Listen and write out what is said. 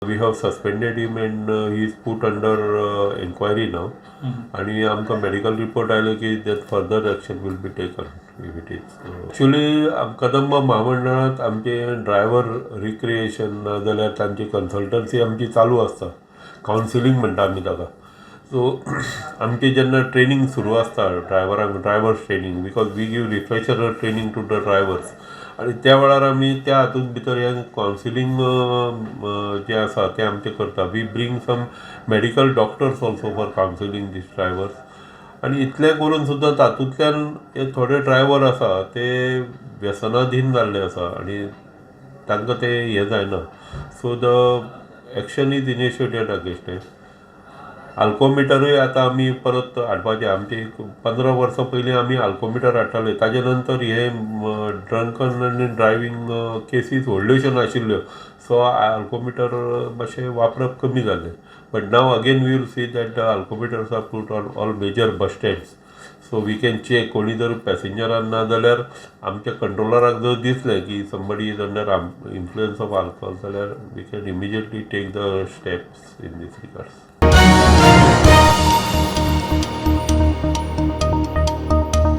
We have suspended him and he is put under enquiry now. आनी आमकां medical report आयलो की that further action will be taken if it is. Actually Kadamba म्हामंडळांत आमचे driver recreation ना जाल्यार तांची consultancy आमची चालू आसता. कावन्सिलींग म्हणटा आमी ताका. सो आमची जेन्ना ट्रेनींग सुरू आसता ड्रायव्हरांक, drivers training, because we give refresher training to the drivers, आनी त्या वेळार आमी त्या हातूंत भितर हें कावन्सिलींग जें आसा तें आमचें करता. We bring some medical doctors also for counselling these drivers. आनी इतलें करून सुद्दां तातूंतल्यान हे थोडे ड्रायव्हर आसा ते व्यसनाधीन जाल्ले आसा आनी तांकां तें हें जायना. So the action is initiated against them. आल्कोमिटरूय आतां आमी परत हाडपाचें. आमचे एक 15 वर्सां पयलीं आमी आल्कोमिटर हाडटाले. ताजे नंतर हे ड्रंकन आनी ड्रायवींग केसीस व्हडल्योश्यो नाशिल्ल्यो, सो आल्कोमिटर मातशें वापरप कमी जालें. But now again we will see that the alcometers are put on all major bus stands, so we can check. कोणी जर पॅसेंजरान ना जाल्यार आमच्या कंट्रोलराक जर दिसलें की somebody is under influence of alcohol जाल्यार we can immediately take the steps in this regards.